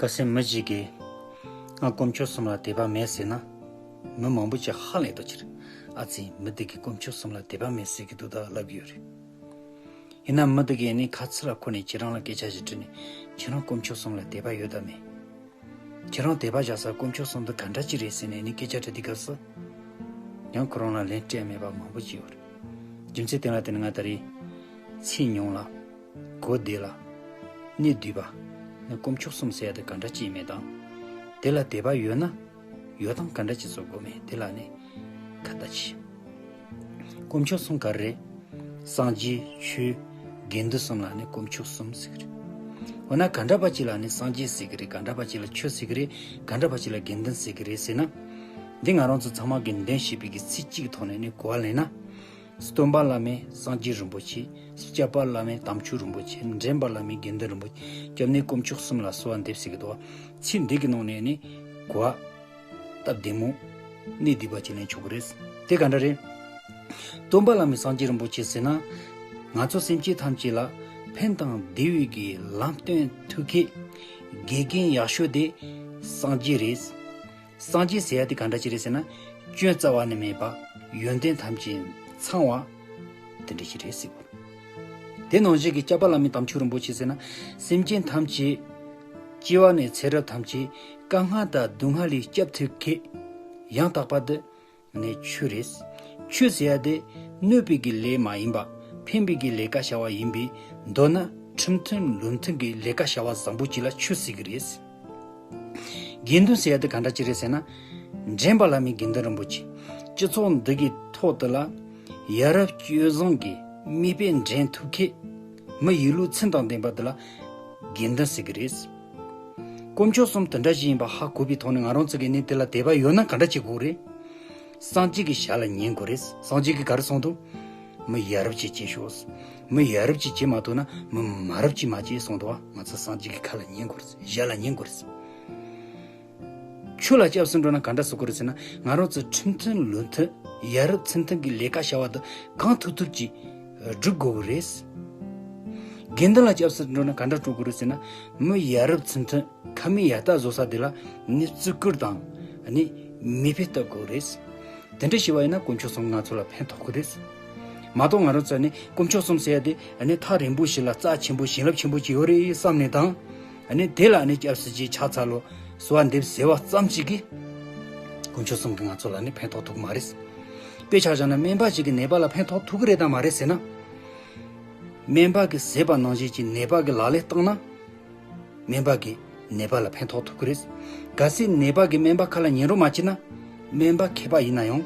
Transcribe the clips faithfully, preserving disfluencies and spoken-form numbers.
ཁ་སང་མི་ཞིག་གིས་ང་དཀོན་མཆོག་གསུམ་ལ་དད་པ་མེད་ཟེར་ན། མི་མང་པོ་ཅིག་ཧ་ལས་དོ་ཕྱིར། ཨ་ཙི་མི་འདི་གིས་དཀོན་མཆོག་གསུམ་ལ་དད་པ་མེད་ཟེར་གི་འདུག་ད་ལབ་ཀྱི་ཡོད་རེད། ཡིན་ན་མི་འདི་གིས་ནི་ཁ་ཚིག་ལ་ཁོ་ནས་ཁྱེད་རང་ལ་སྐད་ཆ་ཞིག་དྲིས་ནས། ཁྱེད་རང་དཀོན་མཆོག་གསུམ་ལ་དད་པ་ཡོད་དམ་མེད། ཁྱེད་རང་དད་པ་བཞག་ས་དཀོན་མཆོག་གསུམ་དུ་ག་འདྲ་ཅིག་རེད་ཟེར་ནས་ནི་སྐད་ཆ་དྲིས་དུས་སྐབས་སུ། ཡང་ཁོ་རང་ལ་ལན་སྤྲད་མེད་པ་མང་པོ་ཅིག་ཡོད་རེད། རྒྱུ་མཚན་དེ་ལ་བརྟེན་ནས་ང་ད་རེས་ཚེ་ཉུང་ལ། གོ་བདེ་ལ། གནས་བསྡུས་པ། ནི་དཀོན་མཆོག་གསུམ་ཟེར་ཡ་དེ་ག་འདྲ་ཅིག་ཡིན་མིན་དང་། དེ་ལ་དད་པ་ཡོད་ན། ཡོད་དང་ག་འདྲ་ཅིག་བཟོ་དགོས་མིན་དེ་ལ་ནི། ཁ་ཏ་ཅི། དཀོན་མཆོག་གསུམ་ག་རེ་རེད། སངས་རྒྱས། ཆོས། དགེ་འདུན་གསུམ་ལ་ནི་དཀོན་མཆོག་གསུམ་ཟེར་གི་རེད། འོ་ན་ག་འདྲ་པ་ཅིག་ལ་ནི་སངས་རྒྱས་ཟེར་གི་རེད། ག་འདྲ་པ་ཅིག་ལ་ཆོས་ཟེར་གི་རེད། ག་འདྲ་པ་ཅིག་ལ་དགེ་འདུན་ཟེར་གི་རེད་ཟེར་ན། འདི་ང་རང་ཚོ་ཚང་མ་གིས་འདོན་ཤེས་པའི་གི་ཚིག་གཅིག་གི་ཐོག་ནས་ནི་གོ་བ་ལེན་ན། སྟོན་པ་བླ་མེད་སངས་རྒྱས་རིན་པོ་ཆེ། སྐྱབས་པ་བླ་མེད་དམ་ཆོས་རིན་པོ་ཆེ། འདྲེན་པ་བླ་མེད་དགེ་འདུན་རིན་པོ་ཆེ། སྐྱབས་གནས་དཀོན་མཆོག་གསུམ་ལ་གསོལ་བ་འདེབས་ཟེར་གི་འདུག་བ། ཚིག་འདི་གི་ནང་ནས་ནི་གོ་བ། སྟབས་བདེ་མོ། གནད་བསྡུས་པ་ཅིག་ལེན་ཆོག་གི་རེད། དེ་ག་འདྲ་རེད། སྟོན་པ་བླ་མེད་སངས་རྒྱས་རིན་པོ་ཆེ་ཟེར་ན། ང་ཚོ་སེམས་ཅན་ཐམས་ཅད་ལ་ཕན་དང་བདེ་བའི་གི་ལམ་སྟོན་ཐུབ་མཁན། དགེ་རྒན་ཡག་ཤོས་དེ་སངས་རྒྱས་རེད། སངས་རྒྱས་ཟེར་ཡ་དེ་ག་འདྲ་ཅིག་རེད་ཟེར་ན། སྐྱོན་རྩ་བ་ནས་མེད་པ། ཡོན་ཏན་ཐམས་ཅད་ཚང་བ། དེ་འདྲ་ཞིག་རེད་ཟེར་བ། དེ་ནང་བཞིན་གྱི་སྐྱབས་པ་བླ་མེད་དམ་ཆོས་རིན་པོ་ཆེ་ཟེར་ན། སེམས་ཅན་ཐམས་ཅད་སྐྱེ་བ་ནས་ཚེ་རབས་ཐམས་ཅད་དཀའ་ངལ་དང་སྡུག་བསྔལ་ལས་སྐྱབས་ཐུབ་མཁན། ཡང་དག་པ་དེ་ནི་ཆོས་རེད། ཆོས་ཟེར་ཡ་དེ་གནོད་པའི་གི་ལས་མ་ཡིན་པ། ཕན་པའི་གི་ལས་ཀ་བྱ་བ་ཡིན་པས། མདོར་ན་ཁྲིམས་མཐུན་ལུགས་མཐུན་གྱི་ལས་ཀ་བྱ་བ་བཟང་པོ་ཅིག་ལ་ཆོས་ཟེར་གི་རེད། དགེ་འདུན་ཟེར་ཡ་དེ་ག་འདྲ་ཅིག་རེད་ཟེར་ན། འདྲེན་པ་བླ་མེད་དགེ་འདུན་རིན་པོ་ཆེ། སྤྱི་ཚོགས་འདི་གི་ཐོག་དེ་ལ་ཡ་རབས་སྤྱོད་བཟང་གི་མིག་དཔེ་འདྲེན་ཐུབ་མཁན། མི་ཡིད་བློ་ཚིམ་དང་ལྡན་པ་དེ་ལ་དགེ་འདུན་ཟེར་གི་རེད། དཀོན་མཆོག་གསུམ་དེ་འདྲ་ཞིག་ཡིན་པ་ཧ་གོ་བའི་ཐོག་ནས་ང་རང་ཚོ་གིས་ནི་དེ་ལ་དད་པ་ཡོད་ན་ག་འདྲ་བྱེད་དགོས་རེད། སངས་རྒྱས་ཀྱི་ཞལ་ལ་ཉན་དགོས་རེད། སངས་རྒྱས་ཀྱིས་ག་རེ་གསུངས་འདུག་མི་ཡ་རབས་ཅིག་བྱེད་ཤོག་མི་ཡ་རབས་ཅིག་བྱེད་མ་ཐུབ་ན་མི་མ་རབས་ཅིག་མ་བྱེད་གསུངས་འདུག་བ། ང་ཚོ་སངས་རྒྱས་ཀྱི་ཁ་ལ་ཉན་དགོས་རེད། ཞལ་ལ་ཉན་དགོས་རེད། ཆོས་ལ་སྐྱབས་སུ་འགྲོ་ན་ག་འདྲ་བཟོ་དགོས་རེད་ཟེར་ན། ང་རང་ཚོ་ཁྲིམས་མཐུན་ལུགས་མཐུན། ཡ་རབས་ཚུལ་མཐུན་གྱི་ལས་ཀ་བྱ་བ་དེ་གང་ཐུབ་ཐུབ་ཀྱིས་སྒྲུབ་དགོས་ཀྱི་རེད། དགེ་འདུན་ལ་སྐྱབས་སུ་འགྲོ་ན་ག་འདྲ་འགྲོ་དགོས་རེད་ཟེར་ན། མི་ཡ་རབས་ཚུལ་མཐུན། ཁ་མིག་ཡར་ལྟ་བཟོ་ས་དེ་ལ་ནི་བརྩི་བཀུར་དང་ནི་མིག་དཔེ་ལྟ་དགོས་རེད། དེ་འདྲ་བྱས་པ་ཡིན་ན་དཀོན་མཆོག་གསུམ་ང་ཚོ་ལ་ཕན་ཐོགས་ཀྱི་རེད། མ་གཏོགས་ང་རང་ཚོ་ནི་དཀོན་མཆོག་གསུམ་ཟེར་ཡ་དེ་ནི་ཐག་རིང་པོ་ཞིག་ལ་རྩ་ཆེན་པོ་བྱིན་རླབས་ཆེན་པོ་ཅིག་ཡོད་རེད་བསམ་ནས་དང་། ནི་དེ་ལ་ནི་སྐྱབས་སུ་མཆི། ཕྱག་འཚལ་ལོ། གསོལ་བ་འདེབས་ཟེར་བ་ཙམ་ཞིག་གིས་དཀོན་མཆོག་གསུམ་གྱིས་ང་ཚོ་ལ་ནི་ཕན་ཐོགས་ཐུབ་མ་རེད། དཔེ་ཆ་བཞག་ན་སྨན་པ་ཞིག་གིས་ནད་པ་ལ་ཕན་ཐོགས་ཐུབ་ཀྱི་རེད་དམ་མ་རེད་ཟེར་ན། སྨན་པ་གིས་བཟས་པ་ནང་བཞིན་གྱི་ནད་པ་གིས་ལག་ལེན་བསྟར་ན། སྨན་པ་གིས་ནད་པ་ལ་ཕན་ཐོགས་ཐུབ་ཀྱི་རེད། གལ་སྲིད་ནད་པ་གིས་སྨན་པ་ཁ་ལ་ཉན་རོགས་མ་བྱས་ན། སྨན་པ་མཁས་པ་ཡིན་ན་ཡང་།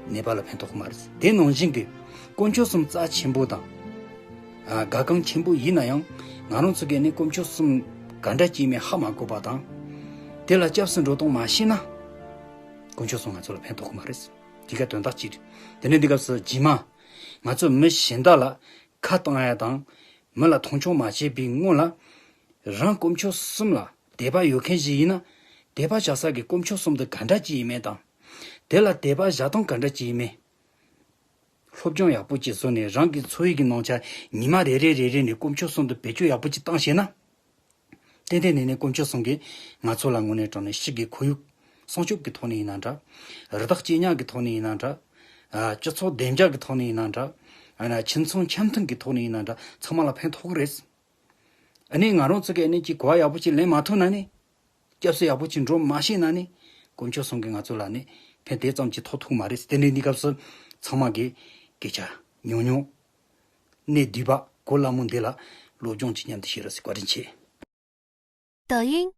ནད་པ་ལ་ཕན་ཐོགས་ཀྱི་མ་རེད། དེ་ནང་བཞིན་གྱི་དཀོན་མཆོག་གསུམ་རྩ་ཆེན་པོ་དང་། ཨ། གལ་འགངས་ཆེན་པོ་ཡིན་ན་ཡང་། ང་རང་ཚོ་གིས་ནི་དཀོན་མཆོག་གསུམ་ག་འདྲ་ཅིག་མིན་ཧ་མ་གོ་བ་དང་། དེ་ལ་སྐྱབས་སུ་འགྲོ་སྟངས་མ་ཤེས་ན། དཀོན་མཆོག་གསུམ་ང་ཚོ་ལ་ཕན་ཐོགས་ཀྱི་མ་རེད། འདི་ག་དོན་དག་ཅིག་རེད། དེ་ནས་འདི་སྐབས་སུ་རྗེས་མ། ང་ཚོ་མི་གཞན་དག་ལ་ཁ་བཏང་ཡ་དང་། མི་ལ་མཐོང་ཆུང་མ་བྱེད་པའི་སྔོན་ལ། རང་དཀོན་མཆོག་གསུམ་ལ་དད་པ་ཡོད་མཁན་ཞིག་ཡིན་ན། དད་པ་བྱ་ས་གི་དཀོན་མཆོག་གསུམ་དེ་ག་འདྲ་ཅིག་ཡིན་མིན་དང་། དེ་ལ་དད་པ་བྱ་སྟངས་ག་འདྲ་ཅིག་ཡིན་མིན། སློབ་སྦྱོང་ཡག་པོ་ཅིག་བཟོས་ནས་རང་གི་འཚོ་བའི་གི་ནང་ཆ་ཉི་མ་རེ་རེ་རེ་རེ་ནས་དཀོན་མཆོག་གསུམ་དེ་བེད་སྤྱོད་ཡག་པོ་ཅིག་བཏང་ཤེས་ན། ཏན་ཏན་ནས་ནས་དཀོན་མཆོག་གསུམ་གྱིས་ང་ཚོ་ལ་དངོས་གནས་དྲང་གནས་ཕྱི་གི་ཁོར་ཡུག་སྲུང་སྐྱོབ་ཀྱི་ཐོག་ནས་ཡིན་ན་འདྲ། རི་དྭགས་གཅེས་ཉར་གྱི་ཐོག་ནས་ཡིན་ན་འདྲ། ཨ། སྤྱི་ཚོགས་བདེ་འཇགས་ཀྱི་ཐོག་ནས་ཡིན་ན་འདྲ། ཨ་ན་ཁྱིམ་ཚང་འཆམ་མཐུན་གྱི་ཐོག་ནས་ཡིན་ན་འདྲ། ཚང་མ་ལ་ཕན་ཐོགས་ཀྱི་རེད། ཨ་ནི་ང་རང་ཚོ་གིས་ཨ་ནི་ཅིག་གོ་བ་ཡག་པོ་ཅིག་ལེན་མ་ཐུབ་ན་ནི། སྐྱབས་སུ་ཡག་པོ་ཅིག་འགྲོ་མ་ཤེས་ན་ནི། དཀོན་མཆོག་གསུམ་གྱིས་ང་ཚོ་ལ་ནི་ཕན་དེ་ཙམ་གྱིས་ཐོགས་ཐུབ་མ་རེད། དེ་འདྲའི་གནས་སྐབས་སུ་ཚང་མ་གིས་སྐད་ཆ་ཉུང་ཉུང་། གནད་བསྡུས་པ་གོ་སླ་མོ་འདི་ལ་སློབ་སྦྱོང་ཅིག་མཉམ་དུ་བྱེད་རོགས་ཟེར། བཀའ་དྲིན་ཆེ། 抖音